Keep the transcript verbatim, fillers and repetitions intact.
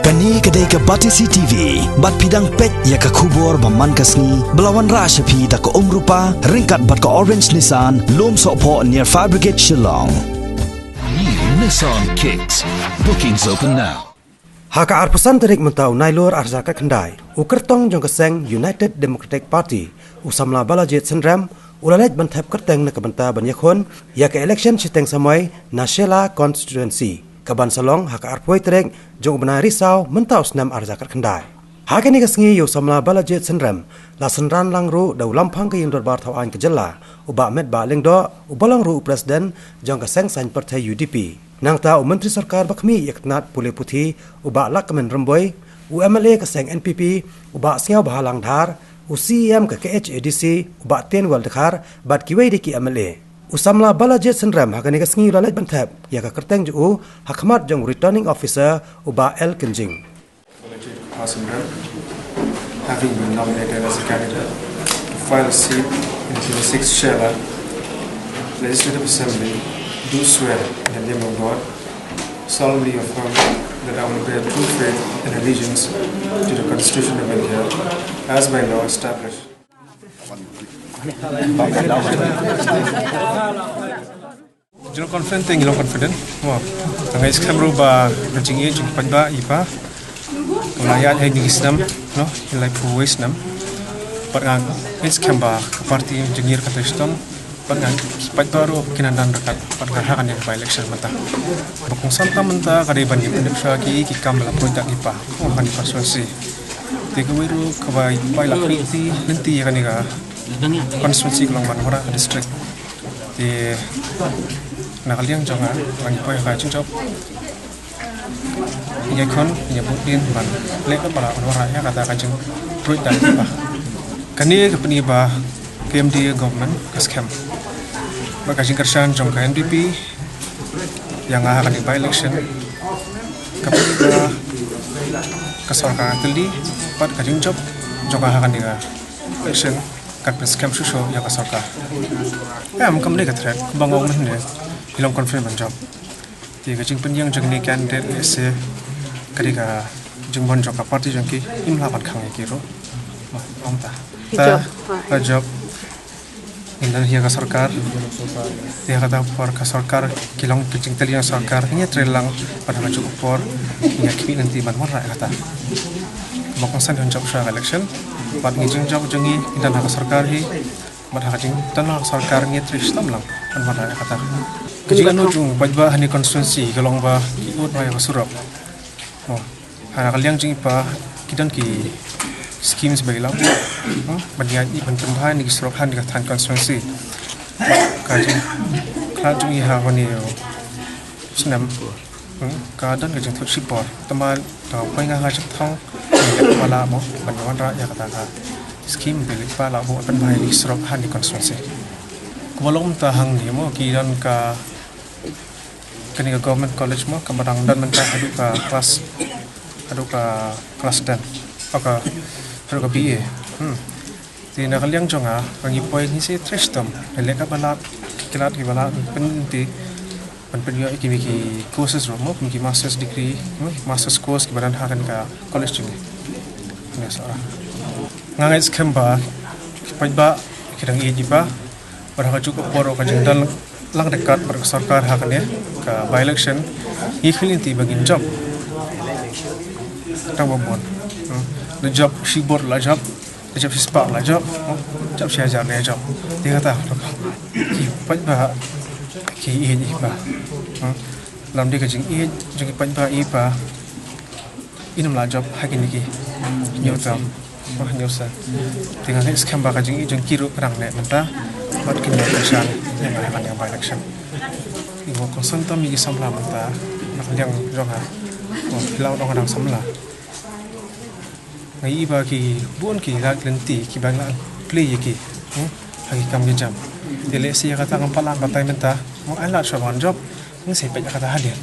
Kane ka dei ka Batesi T V, bad phi dang peit ïa ka khubor ba man ka sngi, ba la wanrah sha phi da ka Umrupa, ryngkat bad ka Orange Nissan, Lumsohphoh near Fire Brigade Shillong. New Nissan Kicks. Bookings open now. Ha ka arphew san tarik mynta u Nailur arhajar khatkhyndai, u kyrtong jong ka seng United Democratic Party, u samla Balajied Synrem, u la leit ban thep kyrteng na ka bynta ban ïakhun ïa ka election shiteng samoi na Shella constituency, ka ban sa long ha ka arphew tarik jong u bnai Risaw mynta u snem arhajar khatkhyndai. Ha kane ka sngi ïa u samla Balajied Synrem la synran lang ruh da u Lamphang ka Ïing Dorbar Thawaiñ ka jylla, u Bah Metbah Lyngdoh, uba long ruh u president jong ka seng saiñ pyrthei U D P. Nangta u Myntri Sorkar ba khmih ïa ka tnat pule puthi, u Bah Lahkmen Rymbui, u M L A ka seng N P P, u Bah Sniawbhalang Dhar, u C E M ka K H A D C, u Bah Tendwell Dkhar, bad kiwei de ki M L A. U samla Balajied Synrem ha kane ka sngi u la leit ban thep ïa ka kyrteng jong u ha khmat jong u Returning Officer, u Bah L Kynjing. Balajied Synrem, having been nominated as a candidate to fill a seat in the twenty-sixth Shella Legislative Assembly, do swear in the name of God, solemnly affirm that I will bear true faith and allegiance to the Constitution of India as by law established. Jong confident te ngi long confident. Mo, nga ngeit skhem ruh ba ka jingïeit jong ki paidbah ïa phi, ka la ïaid ha kine ki snem, no, ki laiphew wei snem. Bad nga ngeit skhem ba ka party jong ngi ruh kan trei shitom. Bad nga ngeit ki paidbah ruh kin nang don ryngkat bad nga ha kane ka by-election mynta. Ba kongsan tam mynta ka dei ban ïa pyndep shuwa ki, ki kam ba la pynjah ïa phi, mo, ha kane ka constituency. Te kawei ruh kaba ïa phi la khmih lynti, lynti ïa kane ka constituency ka long ban wanrah ka district. Te na ka liang jong nga, ba ngi poi ha ka jingjop, ngi ïakhun, ngi ïabud dien ban leh ka ballot ban wanrah ïa kata ka jingpynjah ïa phi. Kane ka pyni ba ka M D A government ka skhem. Bad ka jingkyrshan jong ka N D P ïa nga ha kane ka by-election, ka pyni ba ka sorkar ka kylli, bad ka jingjop jong nga ha kane ka election kan pynskhem shuh shuh ïa ka sorkar. Em, kam dei ka threat, kumba nga ong mynne, ngi long confident ban jop. Te ka jingpynïeng jong kine ki candidate lehse ka dei ka jingbun jong ka party jong ki, ngim lah ban khang ïa ki ruh. Mo, ong ta. Ki jop. Ta, ka jop. Ngin don hi ïa ka sorkar. Te ha kata ka por ka sorkar, ki long ki jingtylli jong sorkar, ngin ïatrei lang, bad ha kajuh ka por ngin ïa khmih lynti ban wanrah ïa kata. Ba kongsan ngin jop shuwa ka election, bad ki jingjop jong ngi, ngin don ha ka sorkar hi, bad ha ka jingdon ha ka sorkar ngin ïatrei shitom lang ban wanrah ïa kata. Ka jingangnud jong u paidbah ha kane ka constituency ka long ba ki ud bha ïa ka surok. Mo, ha ka liang jong i pa, ki don ki schemes ba i la, hmm, ban ïa, i ban pynbha ïa ki surok ha kane ka thaiñ constituency. Ka jingkhlad jong i ha kane u snem, hmm, ka don ka jingthut shipor. Tangba tang poi nga ha ka jingthung, ba la, mo, ban wanrah ïa kata ka scheme ba i pa la buh pynbha ïa ki surok ha kane ka constituency. Kumba long mynta hangne, mo, ki don ka kane ka government college, mo, kaba dang don mynta haduh ka class, haduh ka class ten. O ka, haduh ka B A. Hmm. Te na ka liang jong nga, ba ngi poi ngi sa trei shitom. Ngi leh ka ballot, ki khlad ki ballot, pynti, ban pynïoh ïa ki, ki courses ruh, mo, ki master's degree, mo, master's course kiba don ha kane ka college jong ngi. Nga ngeit skhem ba ki paidbah ki dang ïeit ïa phi. Bad ha kajuh ka por ka jingdon lang ryngkat bad ka sorkar ha kane ka by-election, ngi khmih lynti ba ngin jop. Tang ba bun. Hmm. La jop shibun la jop, la jop shispah la jop, hmm, jop shihajar la jop. Te kata ki paidbah ki ïeit ïa phi. Hmm. Lymda ka jingïeit jong ki paidbah ïa phi, ngim lah jop ha kine ki hynñiew term, hynñiew snem. Te nga ngeit skhem ba ka jingïeit jong ki ruh ka dang neh mynta, bad kin ïa kyrshan ïa nga ha kane ka by-election. Ngi kongsan tam ïa ki samla mynta, na ka liang jong nga, phi la dang dang samla. Nga i ba ki bun ki lad lynti kiba nga la plie ïa ki, hmm, ha ki kam ki jam. Te lehse ïa kata ngam pat lah batai mynta, mo, ai lad shuwa ban jop, ngin sa peit ïa kata hadien.